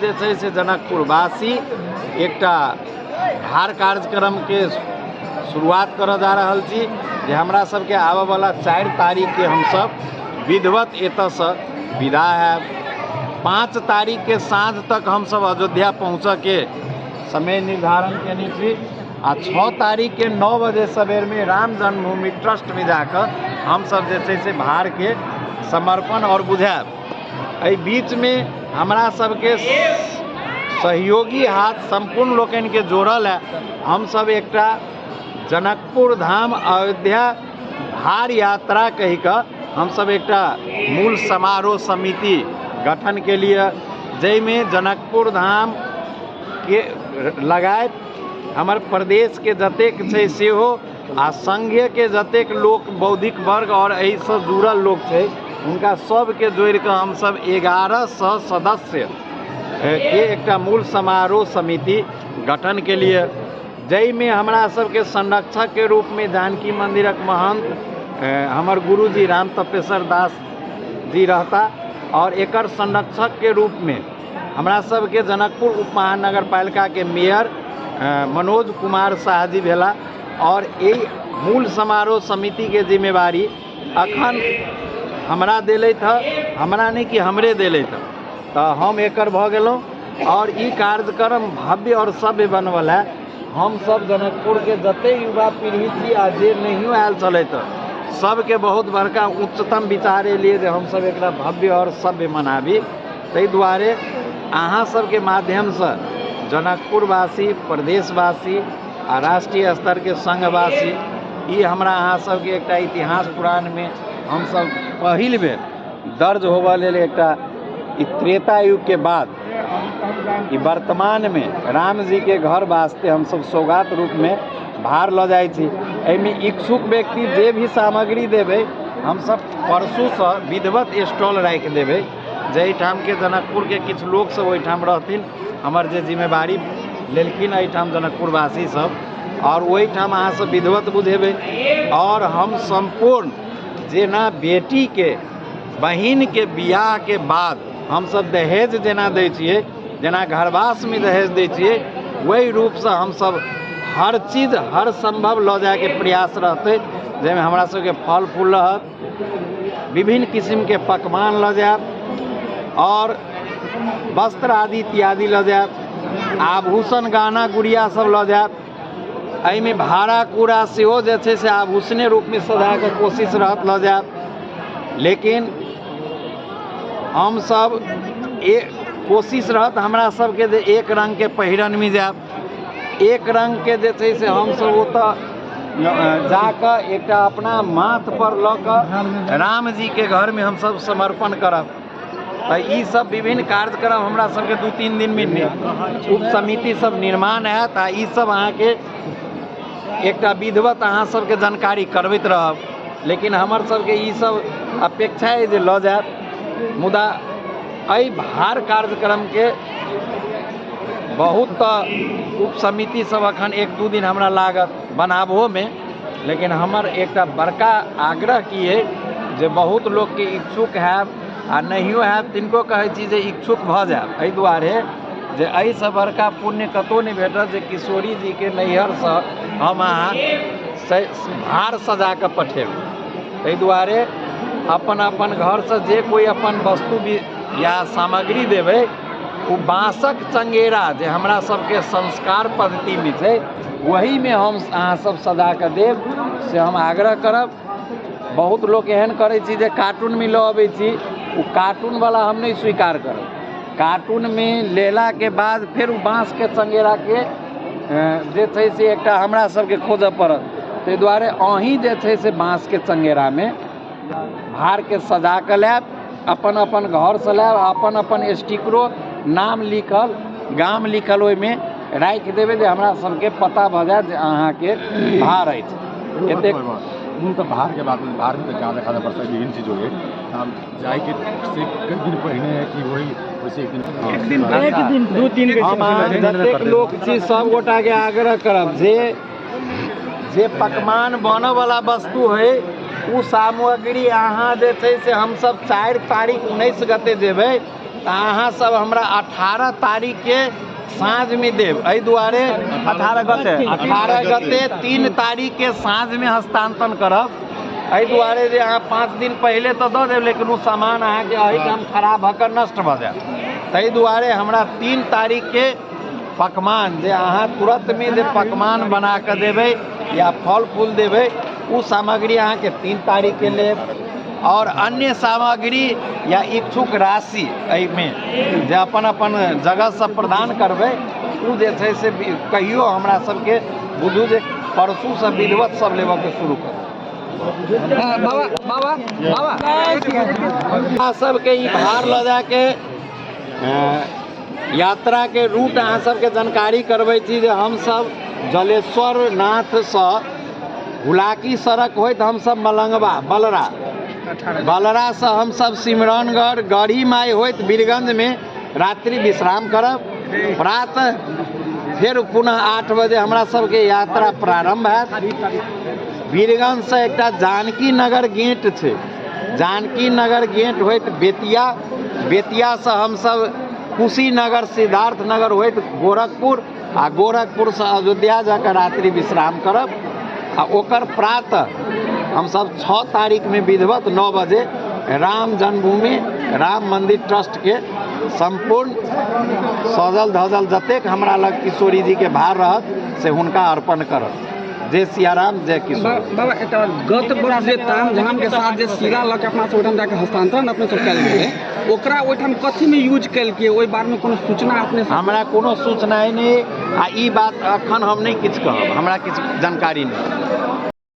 जे छै से जनकपुरवासी एकटा भार कार्यक्रमके शुरुआत करऽ जा रहल छी जे हमरा सबके आबऽवला 4 तारीखके हमसब विधिवत एतऽसँ विदा हैब। 5 तारीखके साँझ तक हमसब अयोध्या पहुँचऽके समय निर्धारण केने छी आ 6 तारीखके 9 बजे सवेरमे राम जन्मभूमि ट्रस्टमे जाकऽ हमसब जे छै से भारके समर्पण आओर बुझायब। एहि बीचमे हमरा सबके सहयोगी हाथ सम्पूर्ण लोकनिके जोड़ल है। हमसब एकटा जनकपुर धाम अयोध्या भार यात्रा कहि कऽ हमसब एकटा मूल समारोह समिति गठन के लिए, जाहिमे जनकपुर धाम के लगायत हमर प्रदेशके जतेक छै सेहो आ संघीयके जतेक लोक बौद्धिक वर्ग आओर एहिसँ जुड़ल लोक छै हुनका सबके जोड़िकऽ हमसब 1100 सदस्य के एकटा मूल समारोह समिति गठन के लिए, जाहिमे हमरा सबके संरक्षकके रूपमे जानकी मन्दिरक महन्त हमर गुरुजी राम तपेश्वर दास जी रहता और एकर संरक्षकके रूपमे हमरा सबके जनकपुर उप महानगरपालिकाके मेयर मनोज कुमार शाह जी भेला और एहि मूल समारोह समितिके जिम्मेवारी अखन हमरा देलथि हँ, हमरा नहि कि हमरे देलथि हँ, तऽ हम एकर भऽ गेलहुँ और ई कार्यक्रम भव्य और सभ्य बनबऽ लए हमसब जनकपुरके जते युवा पीढ़ी छी आ जे नहियो आयल छलथि सबके बहुत बड़का उच्चतम विचार एलियै जे हमसब एकरा भव्य और सभ्य मनाबी। ताहि दुआरे अहाँ सबके माध्यमसँ जनकपुरवासी, प्रदेशवासी आ राष्ट्रीय स्तरके संघवासी, ई हमरा अहाँ सबके एकटा इतिहास पुराणमे हमसब पहिल बेर दर्ज होबऽ लेल एकटा ई त्रेता युगके बाद ई वर्तमानमे रामजीके घर वास्ते हमसब सौगात रूपमे भार लऽ जाइ छी। एहिमे इच्छुक व्यक्ति जे भी सामग्री देबै हमसब परसूसँ विधिवत स्टॉल राखि देबै, जाहिठामके जनकपुरके किछु लोकसब ओहिठाम रहथिन, हमर जे जिम्मेवारी लेलखिन एहिठाम जनकपुरवासी सब, आओर ओहिठाम अहाँ सब विधिवत बुझेबै। आओर हम सम्पूर्ण जेना बेटीके बहिनके बियाहके बाद हमसब दहेज जेना दै छियै, जेना घरवासमे दहेज दै छियै, ओहि रूपसँ हमसब हर चीज हर सम्भव लऽ जाइके प्रयास रहतै, जाहिमे हमरा सबके फल फूल रहत, विभिन्न किसिमके पकवान लऽ जायब आओर वस्त्र आदि इत्यादि लऽ जायब, आभूषण गहना गुड़िया सब लऽ जायब। एहिमे भाड़ा कूड़ा सेहो जे छै से आभूषणे रूपमे सजाके कोशिश रहत लऽ जायब। लेकिन हमसब एक कोशिश रहत हमरा सबके जे एक रङ्गके पहिरनमे जायब, एक रङ्गके जे छै से हमसब ओतऽ जाकऽ एकटा अपना माथपर लऽ कऽ रामजीके घरमे हमसब समर्पण करब। तऽ ई सब विभिन्न कार्यक्रम हमरा सबके 2-3 दिनमे उप समिति सब निर्माण हैत आ ई सब अहाँके एकटा विधिवत अहाँ सबके जानकारी करबैत रहब। लेकिन हमर सबके ई सब अपेक्षा अइ जे लऽ जायब, मुदा एहि भार कार्यक्रमके बहुत तऽ उप समिति सब अखन 1-2 दिन हमरा लागत बनाबहोमे, लेकिन हमर एकटा बड़का आग्रह की अइ जे बहुत लोकके इच्छुक हैब आ नहियो हैब तिनको कहै छी जे इच्छुक भऽ जायब, एहि दुआरे जे एहिसँ बड़का पुण्य कतहु नहि भेटत जे किशोरी जीके नैहरसँ हम अहाँ भार सजा कऽ पठेबै। ताहि दुआरे अपन अपन घरसँ जे कोइ अपन वस्तु भी या सामग्री देबै, ओ बाँसक चंगेरा जे हमरा सबके संस्कार पद्धतिमे छै ओहीमे हम अहाँ सब सजा कऽ देब, से हम आग्रह करब। बहुत लोक एहन करै छी जे कार्टूनमे लऽ अबै छी, ओ कार्टूनवला हम नहि स्वीकार करब। कार्टूनमे लेलाके बाद फेर ओ बाँसके चंगेराके जे छै से एकटा हमरा सबके खोजऽ पड़त। ताहि दुआरे अहीँ जे छै से बाँसके चंगेरामे भारके सजा कऽ लायब, अपन अपन घरसँ लायब, अपन अपन स्टिकरो नाम लिखल गाम लिखल ओहिमे राखि देबै जे हमरा सबके पता भऽ जायत जे अहाँके भार अछि। एतेक मूल तऽ भारके बात, भारमे तऽ गाना खाना पड़ता है, विभिन्न चीज हो गई। हम जाइके से कई दिन पहिने है कि वही वैसे एक दिन, एक दिन, 2-3 के हम अहाँ जतेक लोक छी सब गोटाके आग्रह करब जे जे पकवान बनऽवला वस्तु है ओ सामग्री अहाँ जे छै से हमसब 4 तारीख 19 गते जेबै, तऽ अहाँसभ हमरा 18 तारीखके साँझमे देब। एहि दुआरे 18 गते, 18 गते 3 तारीखके साँझमे हस्तांतरण करब। एहि दुआरे जे अहाँ 5 दिन पहिले तऽ दऽ देब, लेकिन ओ सामान अहाँके एहिठाम खराब भऽ कऽ नष्ट भऽ जायत। ताहि दुआरे हमरा 3 तारीखके पकवान जे अहाँ तुरन्तमे जे पकवान बना कऽ देबै या फल फूल देबै, ओ सामग्री अहाँके 3 तारीखके लेब। आओर अन्य सामग्री या इच्छुक राशि एहिमे जे अपन अपन जगहसँ प्रदान करबै, ओ जे छै से कहियो हमरा सबके बुझू जे परसूसँ विधिवत सब लेबऽके शुरू करू। बाबा बाबा बाबा, अहाँ सबके ई भार लऽ जाके यात्राके रूट अहाँ सबके जानकारी करबै छी जे हमसब जलेश्वर नाथसँ हुलाकी सड़क होइत हमसब मलंगवा बलरा, बलरासँ हमसब सिमरनगढ़ गढ़ी माइ होइत बीरगंजमे रात्रि विश्राम करब। प्रातः फेर पुनः 8 बजे हमरा सबके यात्रा प्रारम्भ हैत। बीरगंजसँ एकटा जानकी नगर गेट छै, जानकी नगर गेट होइत बेतिया, बेतियासँ हमसब कुशीनगर सिद्धार्थ नगर होइत गोरखपुर, आ गोरखपुरसँ अयोध्या जाकऽ रात्रि विश्राम करब। आ ओकर प्रातः हमसब 6 तारीखमे विधिवत 9 बजे राम जन्मभूमि राम मन्दिर ट्रस्टके सम्पूर्ण सजल धजल जतेक हमरा लग किशोरी जीके भार रहत से हुनका अर्पण करब। जय सियाराम, जय किशोर। बाबा, एकटा गत वर्ष जे ताम झाम के साथ जे शिला लऽ के अपना सब ओहिठाम जाके हस्तांतरण अपने सब कयल गेलै, ओकरा ओहिठाम कथीमे यूज केलकै, ओहि बारेमे कोनो सूचना अपने? हमरा कोनो सूचना नहि, आ ई बात अखन हम नहि किछु कहब, हमरा किछु जानकारी नहि।